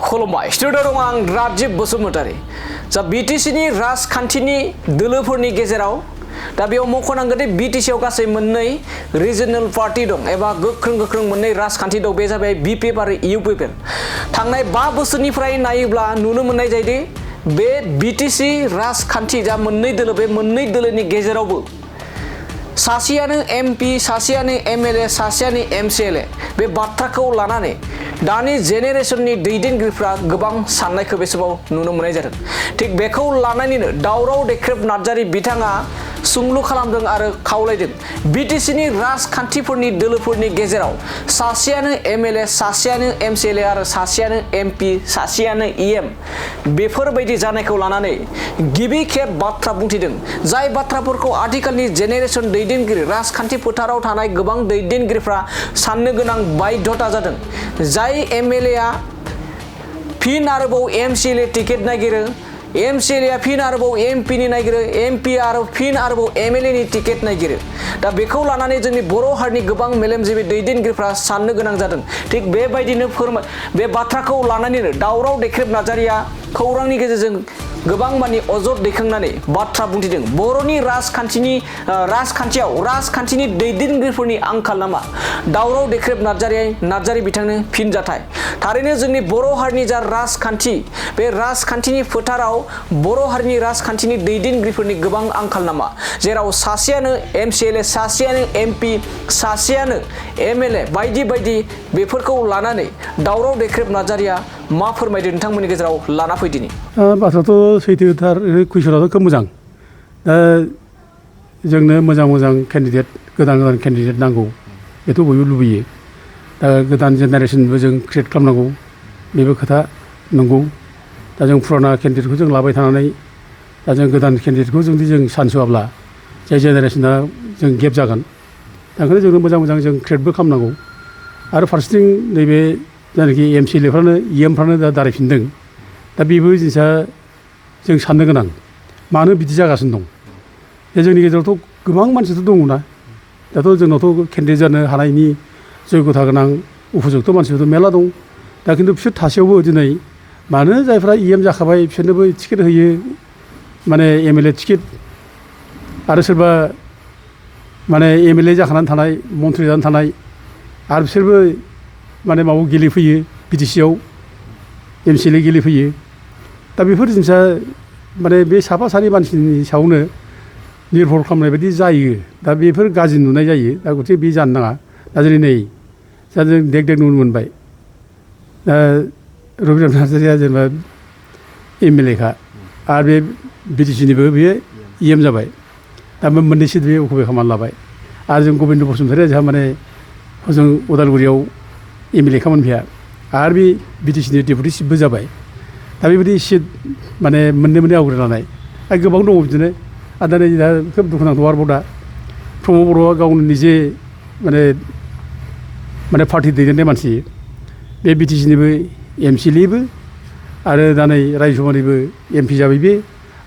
खुलुमबाय स्टुडिअ दं आं राजिब बसुमतारी जा बिटिसिनि राजखान्थिनि दोलोफोरनि गेजेराव दा बेयाव मख'नांगोन दि बिटिसिआव गासै मोननै रिजनेल पार्टी दं एबा गोख्रों मोननै राजखान्थि दं बे जाबाय बिपिएफ आरो इउपिपिएल थांनाय 5 बोसोरनिफ्राय नायोब्ला नुनो मोननाय जायोदि बे बिटिसि राजखान्थि जा मोननै दोलो बे मोननै दोलोनि गेजेरावबो सासेयानो एमपि सासेयानो एमएलए सासेयानो एमसिएलए बे बाथ्राखौ लानानै दानि जेनेरेशननि दैदेनगिरिफ्रा गोबां साननायखौ बे समाव नुनो मोननाय जादों थिग बेखौ लानानैनो दावराव देख्रेब नार्जारी बिथाङा सुंलु खालामदों आरो खावलायदों बिटिसिनि राजखान्थिफोरनि दोलोफोरनि गेजेराव सासेयानो एमएलए सासेयानो एमसिएलए आरो सासेयानो एमपि सासेयानो इएम बेफोरबायदि जानायखौ लानानै गिबि खेब बाथ्रा बुंथिदों जाय बाथ्राफोरखौ आथिखालनि जेनेरेशन दैदेनगिरि राजखान्थि फोथाराव थानाय गोबां दैदेनगिरिफ्रा साननो गोनां बाध्यता जादों जाय एमएलएआ फिन आरोबाव एमसिएलए टिकेट नागिरो एमसिएलए फिन आरोबाव एमपिनि नागिरो एमपि आरो फिन आरोबाव एमएलएनि टिकेट नागिरो दा बेखौ लानानै जोंनि बर' हारिनि गोबां मेलेमजिबि दैदेनगिरिफ्रा साननो गोनां जादों थिग बेबायदिनो बे बाथ्राखौ लानानैनो दावराव देख्रेब नार्जारिया खौरांनि गेजेरजों गोबां मानि अजद दैखांनानै बाथ्रा बुंथिदों बर'नि राजखान्थिनि दैदेनगिरिफोरनि आंखाल नामा दावराव देख्रेब नार्जारी बिथांनो फिनजाथाय थारैनो जोंनि बर' हारिनि जा राजखान्थि बे राजखान्थिनि फोथाराव बर' हारिनि राजखान्थिनि दैदेनगिरिफोरनि गोबां आंखाल नामा जेराव सासेयानो एमसिएलए सासेयानो एमपि सासेयानो एमएलए बायदि बेफोरखौ लानानै दावराव देख्रेब नार्जारिया मा फोरमायदों नोंथांमोननि गेजेराव लाना फैदिनि बाथ्राथ' सैथोथार कुइसनाथ' खोब मोजां दा जोंनो मोजां केन्डिडेट गोदान केन्डिडेट नांगौ बेथ' बयबो लुबैयो दा गोदान जेनेरेसनबो जों क्रिएट खालामनांगौ बेबो खोथा नंगौ दा जों फुराना केन्डिडेटखौ जों लाबाय थानानै दा जों गोदान केन्डिडेटखौ जुदि जों चान्स होआब्ला जाय जेनेरेसना जों गेप जागोन दा ओंखायनो जोंनो मोजां जों क्रिएटबो खालामनांगौ आरो फारसेथिं नैबे जायनाखि एमसिएलएफ्रानो इएमफ्रानो दा दारायफिनदों दा बेबो जिनिसा जों साननो गोनां मानो बिदि जागासिनो दं दा जोंनि गेजेरावथ' गोबां मानसिथ' दङना दाथ' जोंनावथ' केन्डिडेट जानो हानायनि जयगथा गोनां उपजुक्त मानसिफोर मेरला दं दा खिन्थु बिसोर थासेयावबो दिनै मानो जायफ्रा इएम जाखाबाय बिसोरनोबो टिकेट होयो माने एमएलए टिकेट आरो सोरबा माने एमएलए जाखानानै थानाय मन्थ्रि जानानै थानाय आरो बिसोरबो माने माबायाव गेलेफैयो बिटिसिआव एमसिएलए गेलेफैयो दा बेफोर जिनिसा माने बे साफा सानै मानसिनि सायावनो निर्भर खालामनाय बायदि जायो दा बेफोर गाज्रि नुनाय जायो दा गथिखे बे जानो नाङा दा जेरै नै दा जों देग नुनो मोनबाय दा रबिराम नार्जारिया जेनेबा एमएलएखा आरो बे बिटिसिनिबो बेयो इएम जाबाय दा मोननैसो बे अकुपाय खालामनानै लाबाय आरो जों गबिन्द बसुमतारिया जोंहा माने हजों उदालगुरियाव एमएलए खामोन बिहा आरो बे बिटिसिनि डेपुटि चिफबो जाबाय दा बेबायदि सिट माने मोननै आवग्रिनानै आरो गोबां दङ बिदिनो आरो दा नै दा खोब दुखुनांथाव आरोबाव दा प्रमद बर'आ गावनो निजे माने पार्टि दैदेननाय मानसि बे बिटिसिनिबो एमसिएलएबो आरो दा नै रायजोसभानिबो एमपि जाबाय बे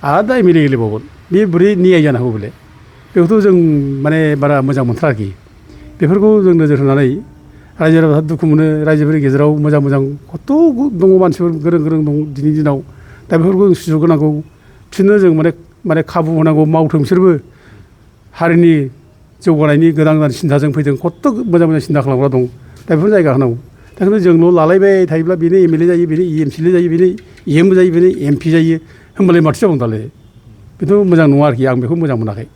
आरो दा एमएलए गेलेबावगोन बे बोरै नियाय जानो हागौ बेलाय बेखौथ' जों माने बारा मोजां मोनथाराखै बेफोरखौ जों नोजोर होनानै रायजो राजाफ्रा दुखु मोनो रायजोफोरनि गेजेराव मोजां खथ' दङ मानसिफोर गोरों दं दिनैनि दिनाव दा बेफोरखौ जों सुजुग होनांगौ बिसोरनो जों माने खाबु होनांगौ मावथों बिसोरबो हारिनि जौगानायनि गोदान सिन्थाजों फैदों खथ' मोजां सिन्था खालामग्रा दं दा बेफोर जायगा होनांगौ दा खिन्थु जोंल' लालायबाय थायोब्ला बेनो एमएलए जायो बेनो एमसिएलए जायो बेनो इएमबो जायो बेनो एमपि जायो होमबालाय माथो जाबावगोन दालाय बेथ' मोजां नङा आरोखि आं बेखौ मोजां मोनाखै